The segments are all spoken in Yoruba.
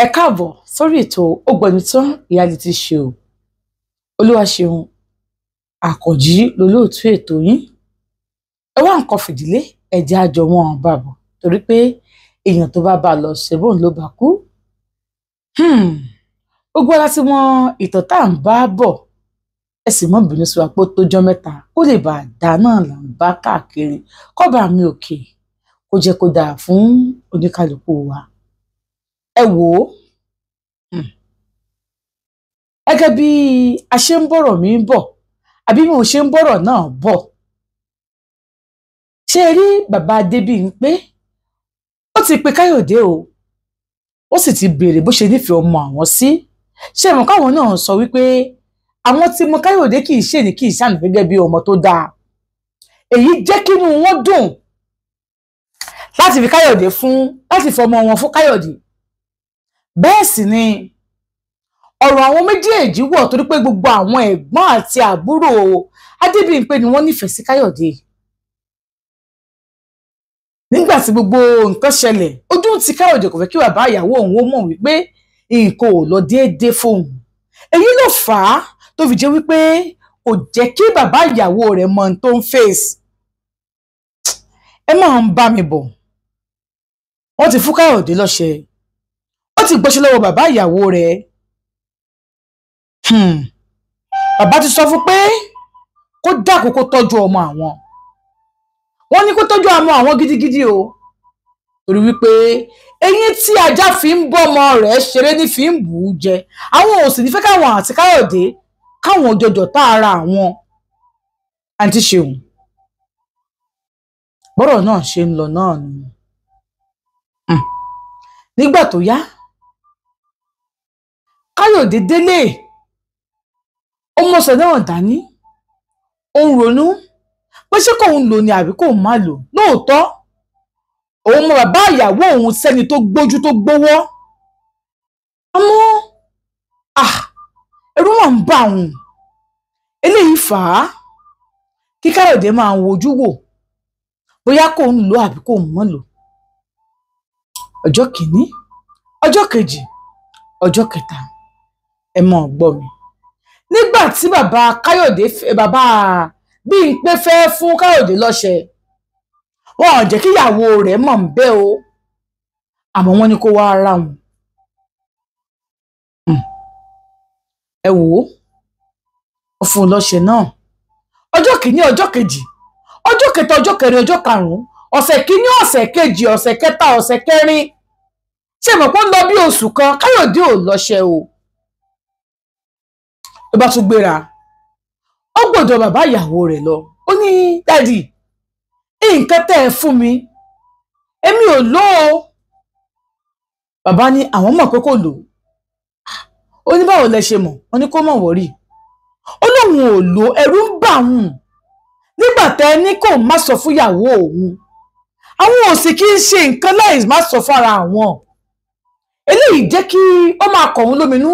Ẹ káàbọ̀ sórí ètò Ògbónítàn Reality Show. Olúwaṣeun Àkànjí lolóòtú ètò yín. Ẹ wá nǹkan fìdílé, ẹ̀jẹ̀ àjọ wọn bá bọ̀ torí pé èèyàn tó bá bá lọ ṣe bóun ló bá kú. Gbogbo ara tí mọ ìtàn tá à ń bá bọ̀, ẹ sì mọ́ bínú sí wa pé ó tójọ́ mẹ́ta kó lè bá a dá náà là ń bá káàkiri kọ́ba mi òkè kó jẹ́ kó dáa fún oníkálukú wa. Ẹ wò ó, gẹ́gẹ́ bí a ṣe ń bọ̀rọ̀ mi ń bọ̀ àbí mi ò ṣe ń bọ̀rọ̀ náà bọ̀, ṣé ẹ rí bàbá Adébímpé, ó ti pe Káyọ̀dé o, ó sì ti béèrè bó ṣe nífẹ̀ẹ́ ọmọ àwọn sí. Ṣé mọ̀ káwọn náà sọ wípé àwọn tí mọ Káyọ̀dé kì í ṣe ní kì í ṣàná gẹ́gẹ́ bí ọmọ tó dáa. Èyí jẹ́ kínú wọn dùn láti fi Káyọ̀dé fún, láti fi ọmọ wọn fún Káyọ̀dé. Bẹ́ẹ̀ sì ni ọ̀rọ̀ àwọn méjèèjì wọ̀ torí pé gbogbo àwọn ẹ̀gbọ́n àti àbúrò Adébímpé ni wọ́n nífẹ̀ẹ́ sí Káyọ̀dé. Nígbà tí gbogbo nǹkan ṣẹlẹ̀, ojú ti Káyọ̀dé kò fẹ́ kí bàbá ìyàwó òun ó mọ̀ wípé nǹkan ò lọ déédéé fóun. Èyí ló fà á tó fi jẹ́ wípé kò jẹ́ kí bàbá ìyàwó rẹ̀ mọ ohun tó ń fèsì. Ẹ máa ń bá mi bọ̀. Wọ́n ti fún Káyọ̀dé lọ́ṣẹ. Ó ti gbọ́ṣẹ́ lọ́wọ́ bàbá ìyàwó rẹ̀. Bàbá ti sọ fún pé kó dákun kó tọ́jú ọmọ àwọn. Wọ́n ní kó tọ́jú ọmọ àwọn gidigidi o, torí wípé eyín tí ajá fi ń bọ́mọ rẹ̀ ṣeré ní fi ń bù ú jẹ. Àwọn ò sì ní fẹ́ káwọn àti Káyọ̀dé káwọn jọjọ tá ara àwọn. Àǹtí Ṣeun, bọ́rọ̀ náà ṣe ń lọ náà nù. Nígbà tó yá, Káyọ̀dé délé, ó mọ̀ọ́sẹ̀ náà dání, ó ń ronú pé ṣé kóun lò ní àbí kóun má lò. Lóòótọ́ òun mọ bàbá ìyàwó òun sẹ́ni tó gbójú tó gbówọ́, àmọ́ ẹ̀rù mà ń bà òun. Eléyìí fà á kí Káyọ̀dé máa wojú wò bóyá kóun lò àbí kóun má lò. Ọjọ́ kìíní, ọjọ́ kejì, ọjọ́ kẹta, ẹ mọ̀ gbọ́ mi. Nígbà tí bàbá Káyọ̀dé, bàbá Bímpé fẹ́ fún Káyọ̀dé lọ́ṣẹ, wọn ò jẹ́ kíyàwó rẹ̀ mọ̀ ń bẹ́ o, àmọ́ wọ́n ní kó wá ra wọn. Ẹ wò ó, ó fún un lọ́ṣẹ náà. Ọjọ́ kìíní, ọjọ́ kejì, ọjọ́ kẹta, ọjọ́ kẹrin, ọjọ́ karùn-ún, ọ̀sẹ̀ kìíní, ọ̀sẹ̀ kejì, ọ̀sẹ̀ kẹta, ọ̀sẹ̀ kẹrin. Ṣé mọ̀ pé ó ń lọ bí oṣù kan, Káyọ̀dé ò lọ́ṣẹ o. Ló bá tún gbéra, ó gbọ́dọ̀ bàbá ìyàwó rẹ̀ lọ. Ó ní, dádì, nǹkan tẹ́ ẹ fún mi, èmi ò lò ó. Bàbá ní àwọn mọ̀ pé kò lò ó. Ó ní báwo lẹ ṣe mọ̀? Wọ́n ní kó mọ̀ wọ́rì. Ó lóun ò lò, ẹ̀rù ń bà òun. Nígbà tẹ́ ẹ ní kó má sọ fún ìyàwó òun, àwọn ò sì kí ń ṣe nǹkan láì má sọ fára àwọn. Eléyìí jẹ́ kí ó máa kọ̀ òun lóminú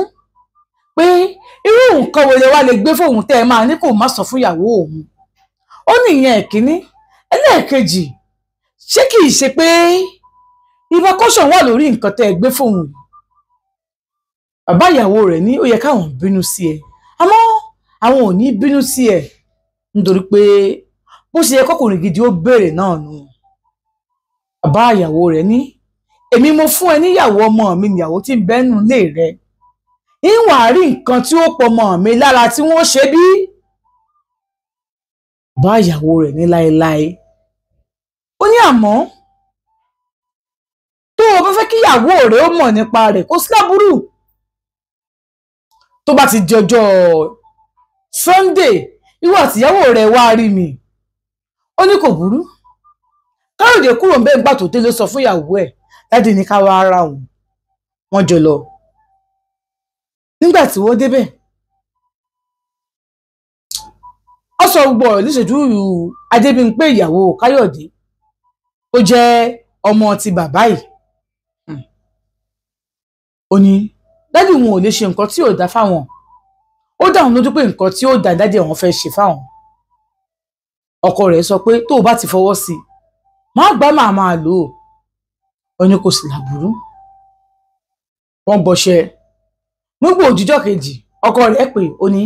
pé irú nǹkan wo lè wá lè gbé fóun tẹ́ ẹ máa ní kó má sọ fún ìyàwó òun. Ó ní ìyẹn ẹ̀kíní. Ẹlẹ́ẹ̀kejì, ṣé kìí ṣe pé ìfọkọ́sàn wà lórí nǹkan tẹ́ ẹ gbé fóun yìí? Bàbá ìyàwó rẹ̀ ní ó yẹ káwọn bínú sí ẹ, àmọ́ àwọn ò ní bínú sí ẹ nítorí pé bó ṣe yẹ kọkùnrin gidi ó béèrè náà nù. Bàbá ìyàwó rẹ̀ ní èmi mo fún ẹ níyàwó ọmọ mi, níyàwó tí ń bẹ́nu lé rẹ, ìwà rí nǹkan tí ó pọ̀ mọ́ mi lára tí wọ́n ṣe bí. Bàbá ìyàwó rẹ̀ ní láéláé. Ó ní àmọ́ tó o bá fẹ́ kíyàwó rẹ̀ ó mọ̀ nípa rẹ̀ kó sí láburú. Tó bá ti di ọjọ́ Sunday, ìwọ àtìyàwó rẹ̀ wá rí mi. Ó ní kò burú. Káyọ̀dé kúrò ńbẹ̀ ńgbà tó délé sọ fún ìyàwó ẹ̀, dádì ní ká wá ara òun. Wọ́n jọ lọ. Nígbà tí wọ́n débẹ̀, ó sọ gbogbo ọ̀rọ̀ níṣojú Adébímpé ìyàwó Káyọ̀dé tó jẹ́ ọmọ ti bàbá yìí. Ó ní dádì wọn ò lè ṣe nǹkan tí ò dá fáwọn. Ó dá òun lójú pé nǹkan tí ó dá dádì àwọn fẹ́ ṣe fáwọn. Ọkọ rẹ̀ sọ pé tó o bá ti fọwọ́ sí i, má gbá màá máa lò ó. Ó ní kò sì láburú. Wọ́n gbọṣẹ. Nígbà òjijọ́ kejì, ọkọ rẹ̀ pè ó ní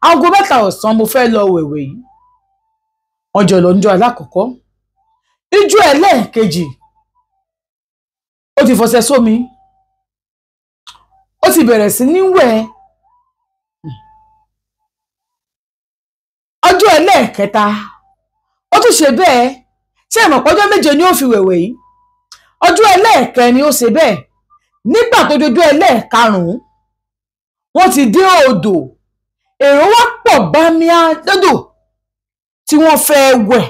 aago 3 ọ̀sán mo fẹ́ lọ wẹ̀wẹ̀ yìí. Wọ́n jọ lọ níjọ́ alákọ̀ọ́kọ́. Ijó ẹlẹ́ẹ̀kejì, ó ti fọṣẹ sómi, ó ti bẹ̀rẹ̀ sí ní wẹ̀. Ọjọ́ ẹlẹ́ẹ̀kẹta, ó tún ṣe bẹ́ẹ̀. Ṣé ẹ mọ̀ pé ọjọ́ 7 ni ó fi wẹ̀wẹ̀ yìí? Ọjọ́ ẹlẹ́ẹ̀kẹrin ó ṣe bẹ́ẹ̀. Nígbà tó dojú ẹlẹ́ẹ̀karùn-ún, wọ́n ti dé odò. Èrò wá pọ̀ bámíá lódò tí wọ́n fẹ́ wẹ̀.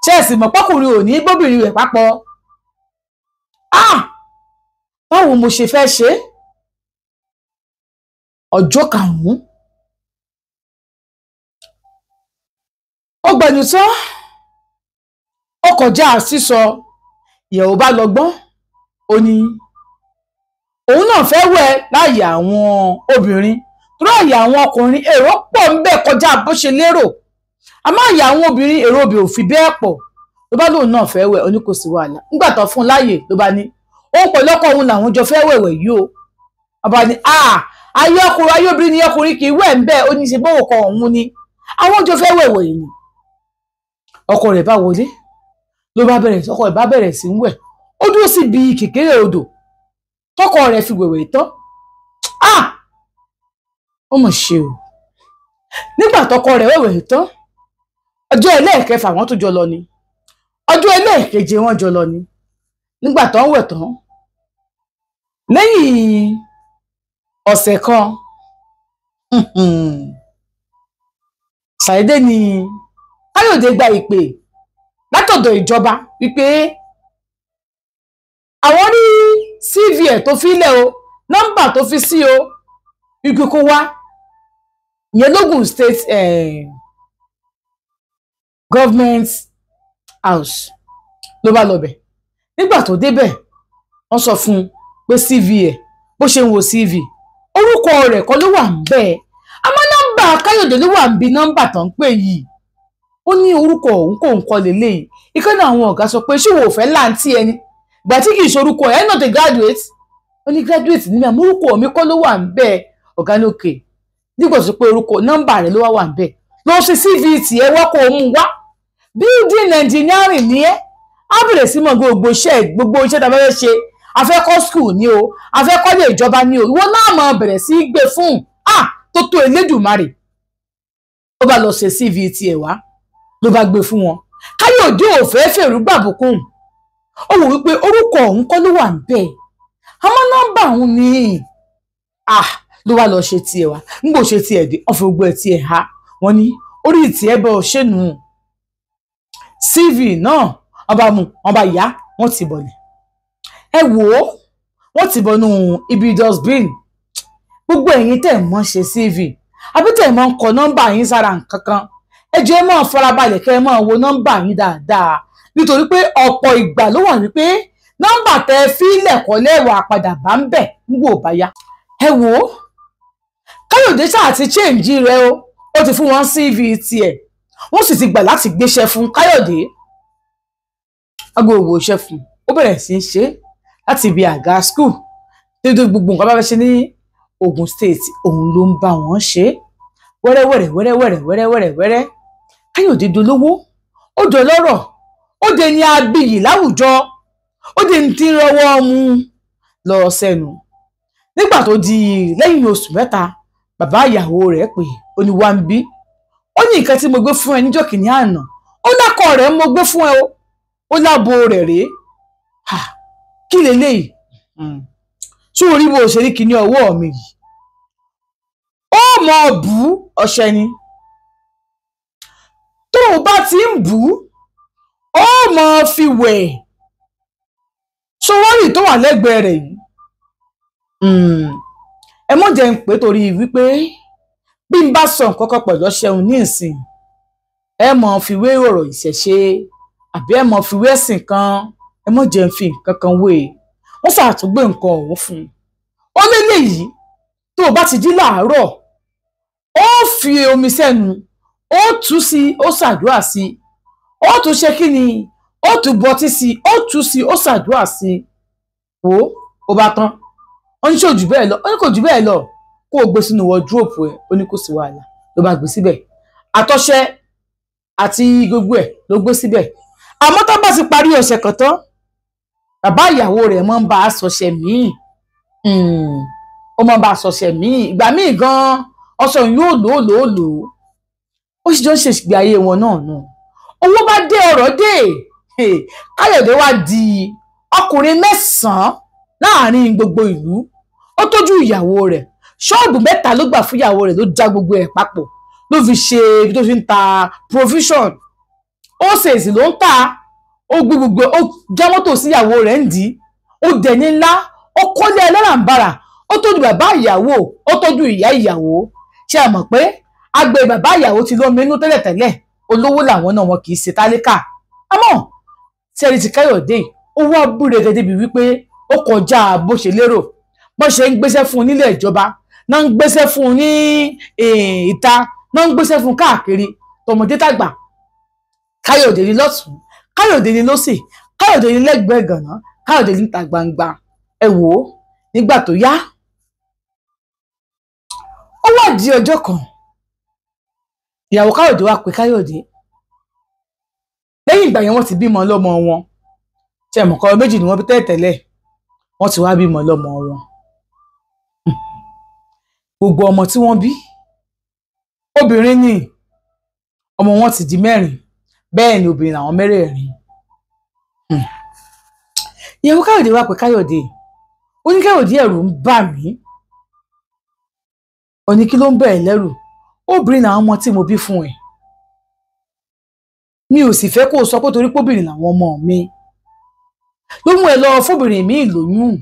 Ṣé ẹ sì mọ̀ pọ́kùnrin ò ní bóbìnrin rẹ̀ papọ̀? Ah! Báwo mo ṣe fẹ́ ṣe? Ọjọ́ karùn-ún, ó gbẹnu tán, ó kọjá sísọ. Ìyàwó bá lọ gbọ́n, ó ní òun náà fẹ́ wẹ̀ láàyè àwọn obìnrin. Tó láàyè àwọn ọkùnrin èrò pọ̀ ń bẹ kọjá bó ṣe lérò, àmọ́ àyè àwọn obìnrin èrò obì ò fi bẹ́ẹ̀ pọ̀. Ló bá lóun náà fẹ́ wẹ̀, ó ní kò sí wàhálà. Nígbà tó fún un láàyè ló bá ní òun pẹ̀lú ọkọ òun làwọn jọ fẹ́ wẹ̀wẹ̀ yìí o. Ọba ní ayé ọkùnrin ayé obìnrin ni ọkùnrin kì í wẹ̀ ń bẹ́ẹ̀, ó ní ṣe bóun kọ òun ni àwọn jọ fẹ́ wẹ̀wẹ̀ yìí ni. Ọkọ rẹ̀ bá wọlé, ló bá bẹ̀rẹ̀, ọkọ rẹ̀ bá bẹ̀rẹ̀ sí ń wẹ̀. Ó dúró síbi kékeré odò tọkọ rẹ̀ fi wẹ̀wẹ̀ tán. Ó mọ̀ ṣe o. Nígbà tọkọ rẹ̀ wẹ̀wẹ̀ tán, ọjọ́ ẹlẹ́ẹ̀kẹfà wọ́n tún jọ lọ ni, ọjọ́ ẹlẹ́ẹ̀keje wọ́n jọ lọ ni. Nígbà tó ń wẹ̀ tán, lẹ́yìn ọ̀sẹ̀ kan, ṣàdédé ni Káyọ̀dé gba ìpè látọ̀dọ̀ ìjọba wípé àwọn rí CV ẹ̀ tó fílẹ̀ o, nọ́mbà tó fi sí o, wípé kó wá. Ìyẹn l'Ógùn State Government House ló bá lọ bẹ̀. Nígbà tó débẹ̀, wọ́n sọ fún un pé CV ẹ̀, bó ṣe ń wo CV, orúkọ rẹ̀ kọ́ ló wà ń bẹ́ẹ̀, àmọ́ nọ́mbà Káyọ̀dé ló wà ń bí nọ́mbà tó ń pè yìí. Ó ní orúkọ òun kò ń kọ́ lélẹ́yìí. Ìkànnì àwọn ọ̀gá sọ pé ṣé wo ò fẹ́ láǹtí ẹni ìgbà tí kì í ṣe orúkọ ẹ̀ not a graduate. Ó ní graduate ní mi, àmọ́ orúkọ mi kọ́ ló wà ń bẹ́ẹ̀. Ọ̀gá ní òkè, nígbà tó pé orúkọ nọ́mbà rẹ̀ ló wà ń bẹ́ẹ̀, lọ sí CV tiẹ̀ wọ́kọ̀ òun wá. Building engineering ni ẹ́, á bẹ̀rẹ̀ sí mọ̀ gbogbo iṣẹ́ tá a fẹ́ ṣe. Afẹ́kọ́ school ni o, afẹ́kọ́ lè ìjọba ni o, ìwọ náà mọ̀ bẹ̀rẹ̀ sí gbé fún tó tó Elédùmarè. Ó bá lọ ṣe CV tiẹ̀ wá, ló bá gbé fún wọn. Káyọ̀dé ò fẹ́ fèrú gbàbùkún. Ó wò wípé orúkọ òun kọ́ ló wà ń bẹ́ẹ̀, àmọ́ nọ́mbà òun ni. Ló wá lọ ṣe tiẹ̀ wá. Nígbà ó ṣe tiẹ̀ dé, wọ́n fi gbogbo ẹ̀ tiẹ̀ ha. Wọ́n ní orí tiẹ̀ bẹ́ ọ ṣẹ́nu. CV náà wọ́n bá mú, wọ́n bá yá, wọ́n ti bọ̀lẹ̀. Ẹ wò ó, wọ́n ti bọ̀nú ibi dustbin. Gbogbo ẹ̀yin tẹ̀ mọ́ ṣe CV àbí tẹ̀ mọ́ ń kọ nọ́mbà yín sára nǹkan kan, ẹ jọ̀ọ́ ẹ máa farabalẹ̀ kẹ́ ẹ máa wo nọ́mbà yín dáadáa, nítorí pé ọ̀pọ̀ ìgbà ló wà wípé nọ́mbà tẹ́ fílẹ̀ kọ́ lẹ́wà padà bá ń bẹ̀ nígbò bá yá. Ẹ wò ó, Káyọ̀dé ṣáà ti change rẹ o, ó ti fún wọn CV tiẹ̀, wọ́n sì ti gbà láti gbéṣẹ́ fún Káyọ̀dé. Aago òwò iṣẹ́ fún ó bẹ̀rẹ̀ sí í ṣe láti ibi àga school nítorí gbogbo nǹkan bá fẹ́ ṣe ní Ògùn State òun ló ń bá wọn ṣe wẹ́rẹ́wẹ́rẹ́ wẹ́rẹ́wẹ́rẹ́ wẹ́rẹ́wẹ́rẹ́ wẹ́rẹ́. Káyọ̀dé dolówó, ó dolọ́rọ̀, ó dé ní abiyì láwùjọ, ó dé ní tí ń rọwọ́ mú lọ sẹ́nu. Nígbà tó di lẹ́yìn oṣù 3, bàbá ìyàwó rẹ̀ pè ó ní wá ń bí, ó ní nǹkan tí mo gbé fún ẹ níjọ́ kìíní àná, ó lákọ rẹ̀ mo gbé fún ẹ o, ó lábo rẹ̀ rèé. Kí leléyìí? Ṣé orí bó ṣe rí kíní ọwọ́ mi yìí? Ó mọ bú ọṣẹ ni. Tó o bá ti ń bú, ó mọ fi wẹ̀. Ṣọwọ́rì tó wà lẹ́gbẹ̀ẹ́ rẹ̀ yìí, ẹ mọ̀ jẹ́ ń pè torí wípé bí n bá sọ nǹkan kan pẹ̀lú ọṣẹ òun ní ìsìn, ẹ mọ̀ fi wé ọ̀rọ̀ ìṣẹ̀ṣe àbí ẹ mọ̀ fi wé ẹ̀sìn kan, ẹ mọ̀ jẹ́ ń fi nǹkan kan wé e. Wọ́n ṣàtúngbé nǹkan ọ̀hún fún un. Ó léléyìí, tó o bá ti jí láàárọ̀, ó fi omi sẹ́nu, ó tú sí, ó ṣàdúrà sí, ó tún ṣe kí ni, ó tún bọtí sí, ó tú sí, ó ṣàdúrà sí. Wò ó, Ó bá tán. Ó ní ṣé ò jù bẹ́ẹ̀ lọ? Ó ní kò jù bẹ́ẹ̀ lọ. Kó o gbé sínú wardrobe ẹ̀. Ó ní kò sí wàhálà. Ló bá gbé síbẹ̀. Àtọṣẹ àti gbogbo ẹ̀ ló gbé síbẹ̀. Àmọ́ tó bá ti parí ọ̀sẹ̀ kan tán, bàbá ìyàwó rẹ̀ máa ń bá a sọṣẹ míì. Ó máa ń bá a sọṣẹ míì. Ìgbà míì gan-an, ọṣẹ yóò lò ó lò ó lò ó. Ó sì jọ ń ṣe ìgbé ayé wọn náà nù. Owó bá dé, ọ̀rọ̀ dé. Káyọ̀dé wá di ọkùnrin 9 láàrin gbogbo ìlú. Ó tọ́jú ìyàwó rẹ̀. Ṣọ́ọ̀bù 3 ló gbà fún ìyàwó rẹ̀, ló já gbogbo ẹ̀ papọ̀. Ló fi ṣe ibi tó fi ń ta provision. Ó ṣèèṣì ló ń tà. Ó gbé gbogbo, ó já mọ́tò sí ìyàwó rẹ̀ ń dì í. Ó dẹni ńlá. Ó kọ́lé ẹlẹ́rànbarà. Ó tọ́jú bàbá ìyàwó. Ó tọ́jú ìyá ìyàwó. Ṣé ẹ mọ̀ pé agbe bàbá ìyàwó ti lómi inú tẹ́lẹ̀tẹ́lẹ̀? Olówó làwọn náà, wọn kì í ṣe tálíkà. Àmọ́ tí ẹni ti Káyọ̀dé, ó wá búrẹ́gẹ́ débi wípé ó kọjá bó ṣe lérò. Bó ṣe ń gbéṣẹ́ fún un nílé ìjọba, náà ń gbéṣẹ́ fún un ní ìta, náà ń gbéṣẹ́ fún un káàkiri, tọmọdé tàgbà. Káyọ̀dé ní lọ́tùn, Káyọ̀dé ní lósì, Káyọ̀dé ní lẹ́gbẹ̀ẹ́ gànà, Káyọ̀dé ní ìta gbangba. Ẹ wò ó, nígbà tó yá, ó wá di ọjọ́ kan. Ìyàwó Káyọ̀dé wá pé Káyọ̀dé. Lẹ́yìn ìgbà yẹn wọ́n ti bímọ lọ́mọ wọn. Ṣé ẹ mọ̀ kọ́ méjì ni wọ́n bí tẹ́lẹ̀tẹ́lẹ̀. Wọ́n ti wá bímọ lọ́mọ wọn. Gbogbo ọmọ tí wọ́n bí, obìnrin ni. Ọmọ wọn ti di 4. Bẹ́ẹ̀ ni obìnrin làwọn mẹ́rẹ̀ẹ̀rin. Ìyàwó Káyọ̀dé wá pé Káyọ̀dé. Ó ní Káyọ̀dé, ẹ̀rù ń bà mí. Ó ní kí ló ń bà ẹ́ lẹ́rù? Obìnrin làwọn ọmọ tí mo bí fún ẹ. Mi ò sì fẹ́ kó o sọ pé torí póbìnrin làwọn ọmọ mi ló mú ẹ lọ fóbìnrin mi lóyún.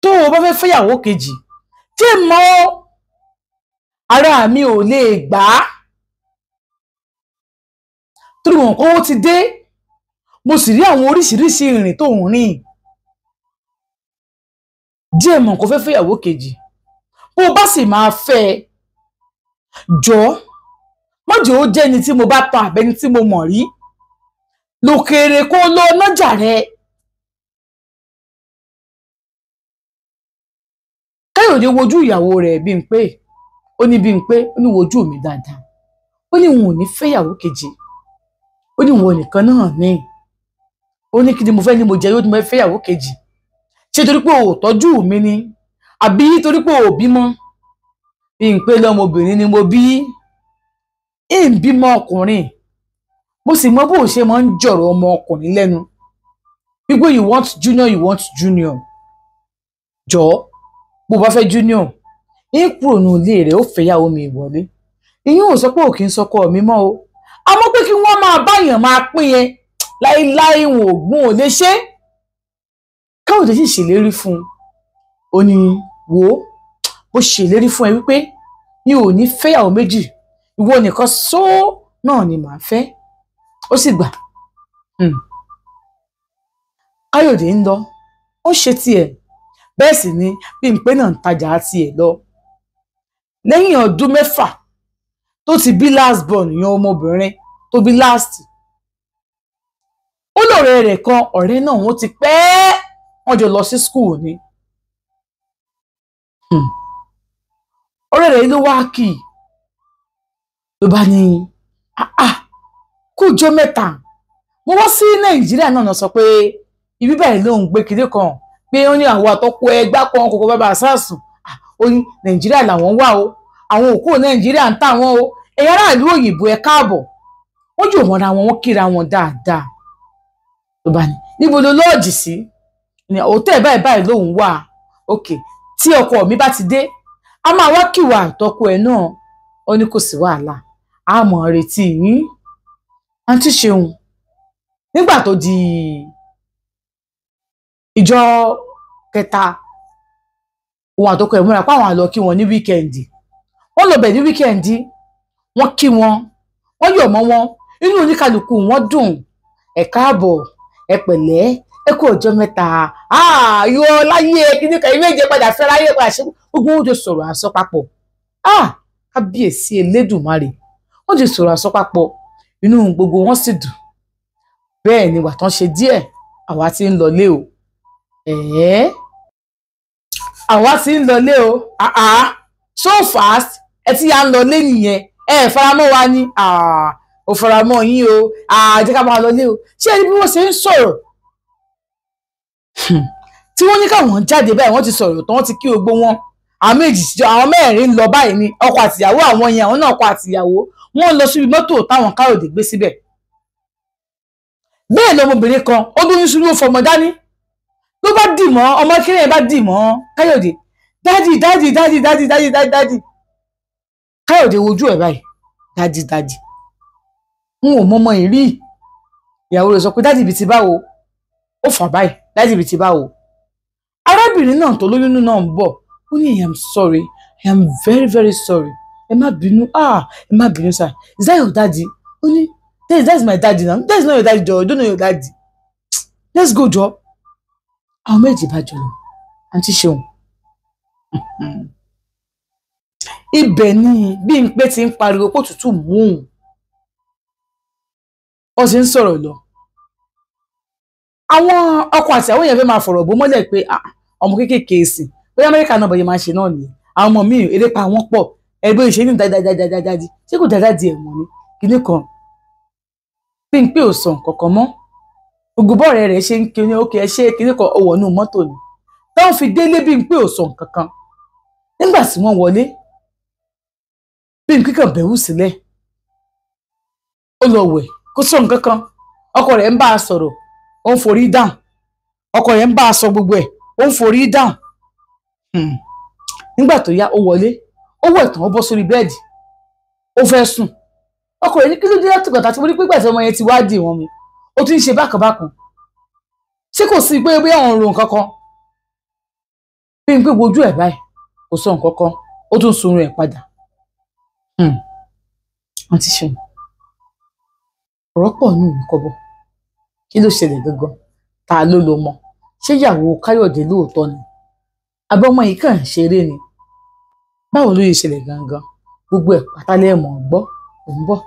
Tó o bá fẹ́ fẹ́yàwó kejì, tí mo ara mi ò lè gbà á. Torí wọn kó ti dé, mo sì rí àwọn oríṣiríṣi ìrìn tó ń rìn. Díẹ̀ mọ̀ kó fẹ́ fẹ́yàwó kejì. Bó o bá sì máa fẹ́ ẹ, jọ̀ọ́ má jẹ́ ó jẹ́ ẹni tí mo bá tan àbẹ́ni tí mo mọ̀ rí. Lókèrè kó lọ nájà rẹ. Káyọ̀dé wojú ìyàwó rẹ̀ bí n pé, ó ní bí n pé, ó ní wojú mi dáadáa. Ó ní òun ò ní fẹ́yàwó kejì. Ó ní òun nìkan náà ní. Ó ní kí ni mo fẹ́ ní mo jẹ yóò ní mo fẹ́ fẹ́yàwó kejì. Ṣé torí pé o ò tọ́jú mi ni? Àbí torí pé o ò bímọ? Bí n pé lọ́mọbìnrin ni mo bí. Ń bímọ ọkùnrin. Mo sì mọ bó ṣe máa ń jọ̀rọ̀ ọmọ ọkùnrin lẹ́nu. Wípé you want junior, you want junior. Jọ̀ọ́, bó bá fẹ́ junior, ń kúrò ní ilé rẹ̀, ó fẹ́yàwó mi wọlé. Ìyẹn ò sọ pé ò kí ń sọkọ mi mọ́ o. Àmọ́ pé kí wọ́n máa báyàn máa pín yẹn, láíláí wọn ò gún ò lè ṣe. Káyọ̀dé sì ṣèlérí fún un. Ó ní wò ó, bó ṣèlérí fún ẹ wípé mi ò ní fẹ́yàwó méjì, ìwọ nìkan só náà ni màá fẹ́. Ó sì gbà. Káyọ̀dé ń lọ, ó ṣe tiẹ̀. Bẹ́ẹ̀ sì ni Bímpé náà ń tajà tiẹ̀ lọ. Lẹ́yìn ọdún 6 tó ti bí last born yan ọmọbìnrin tó bí last. Ó lọ̀rẹ́ rẹ̀ kan, ọ̀rẹ́ náà wọ́n ti pẹ́, wọ́n jọ lọ sí school ni. Ọ̀rẹ́ rẹ̀ ló wá kì í. Ló bá ní, kú ọjọ́ mẹ́ta. Mo wá sí Nàìjíríà náà sọ pé ibi báyìí ló ń gbé kiri kan, pé ó ní àwọn àtọ́kọ ẹgbá kan kòkó bàbá àsáàsùn. Ó ní Nàìjíríà làwọn wà o. Àwọn òkú Nàìjíríà ń tà wọ́n o. Ẹ̀yin aráàlú òyìnbó ẹ káàbọ̀. Wọ́n jù wọ́n ra wọn, wọ́n kíra wọn dáadáa. Ló bá ní, níbo ló lọ́ọ̀jì sí? Ní hòtẹ́ẹ̀ báyìí báyìí lòun wà. Okay, tí ọkọ mi bá ti dé, a máa wá kíwà àtọkọ ẹ̀ náà. Ó ní kò sí wàhálà. A mọ̀ retí yín. Àǹtí Ṣeun, nígbà tó di ìjọ kẹta, òun àtọkọ ẹ̀ múra pé àwọn á lọ kí wọn ní wíkẹ́ndì. Wọ́n lọ bẹ̀ ní wíkẹ́ndì, wọ́n kí wọn, wọ́n yọ̀ mọ́ wọn, inú oníkàlùkù wọn dùn. Ẹ káàbọ̀, ẹ pẹ̀lẹ́, ẹ kú ọjọ́ mẹ́ta. Yọ láyé kíní kan, ilé ìjẹ padà fẹ́ láyé padà ṣe gbogbo wọn jọ sọ̀rọ̀ àsọ papọ̀. Kábíyèsí Elédùmarè, wọ́n jọ sọ̀rọ̀ àsọ papọ̀, inú gbogbo wọn sì dùn. Bẹ́ẹ̀ ni wà tán ṣe díẹ̀. Àwa ti ń lọlé o. Ẹ̀ẹ́, àwa ti ń lọlé o. Ah, so fast, ẹ ti yà ń lọlé nìyẹn. Ẹ faramọ́ wa ni. Ò faramọ́ yín o. Jẹ́ ká máa lọlé o. Ṣé ẹni bí wọ́n ṣe ń sọ̀rọ̀ tí wọ́n ní káwọn jáde báyìí, wọ́n ti sọ̀rọ̀ tán, wọ́n ti kí gbogbo wọn. Àwọn méjì, àwọn mẹ́rin lọ báyìí ni, ọkọ àtìyàwó àwọn yẹn, àwọn náà ọkọ àtìyàwó wọ́n lọ síbi mọ́tò táwọn Káyọ̀dé gbé síbẹ̀. Bẹ́ẹ̀ lọmọbìnrin kan ó lóyún sínú, ó fọmọ dání, ló bá dì mọ́ ọmọ kéré yẹn, bá dì mọ́ Káyọ̀dé, "Daddy, daddy, daddy, daddy, daddy, daddy, daddy." Káyọ̀dé wojú ẹ̀ báyìí, "Daddy, daddy, n ò mọmọ ìrí." Ìyàwó rẹ̀ sọ pé, "Daddy ibi ti báwo?" Ó fà báyìí, "Daddy ibi ti báwo?" Arábìnrin náà tó lóyún náà ń bọ̀, ó ní, "I am sorry, I am very very sorry, ẹ má bínú, ah, ẹ má bínú sir. Is that your daddy?" Ó ní, That's my daddy now." "That's not your daddy jọ. You don't know your daddy. Let's go jọ." Àwọn méjì bá jọ lọ. Àǹtí Ṣeun, ibẹ̀ ni Bímpé ti ń pariwo kó tútù mú òun. Ó sì ń sọ̀rọ̀ lọ, àwọn ọkọ àti àwọn èèyàn fẹ́ máa fọ̀rọ̀ bó mọ́lẹ̀ pé ọmọ kéékèèké sí, bóyá Amẹ́ríkà náà bọ̀yẹ̀ máa ṣe náà nìyẹn. Àwọn ọmọ míì, eré pa wọ́n pọ̀. Ẹgbẹ́ ìṣe ní dáadáa, ṣé kò dáadáa di ẹ̀wọ̀n ni kinní kan? Bímpé ò sọ nǹkan kan mọ́. Gbogbo bọ́ọ̀rẹ́ rẹ̀ ṣe ń kiri ókè, ẹ ṣe kinní kan, ó wọnú mọ́tò ni táwọn fi délé. Bímpé ò sọ nǹkan kan. Nígbà tí wọ́n wọlé, Bímpé kàn bẹ̀rù sílẹ̀, ó lọ wẹ̀, kó sọ nǹkan kan. Ọkọ rẹ̀ ń bá a sọ̀rọ̀, ó ń forí dáhùn. Ọkọ rẹ̀ ń bá a sọ gbogbo ẹ̀, ó ń forí dáhùn. Nígbà tó yá, ó wọlé, ó wẹ̀ tán, ó bọ́ sórí bẹ́ẹ̀dì, ó fẹ́ sùn. Ọkọ rẹ̀ ní, "Kí ló dé láti gbàtà tí mo rí pé gbàtí ọmọ yẹn ti wá dì wọ́n mu, ó ti ń ṣe bákan bákan? Ṣé kò sí pé bóyá òun ro nǹkan kan?" Bí n pé wojú ẹ̀ báyìí, kò sọ nǹkan kan, ó tún sunrun ẹ̀ padà. Àǹtí Ṣeun, ọ̀rọ̀ pọ̀ nù mí kọ́bọ̀. Kí ló ṣẹlẹ̀ gangan? Ta ló lo mọ̀? Ṣé ìyàwó Káyọ̀dé lóòótọ́ ni, àbí ọmọ yìí kàn ń ṣeré ni? Báwo ló yẹ ṣẹlẹ̀ gangan? Gbogbo ẹ̀ pátá lẹ́ẹ̀mọ̀ gbọ́. Ò ń bọ̀.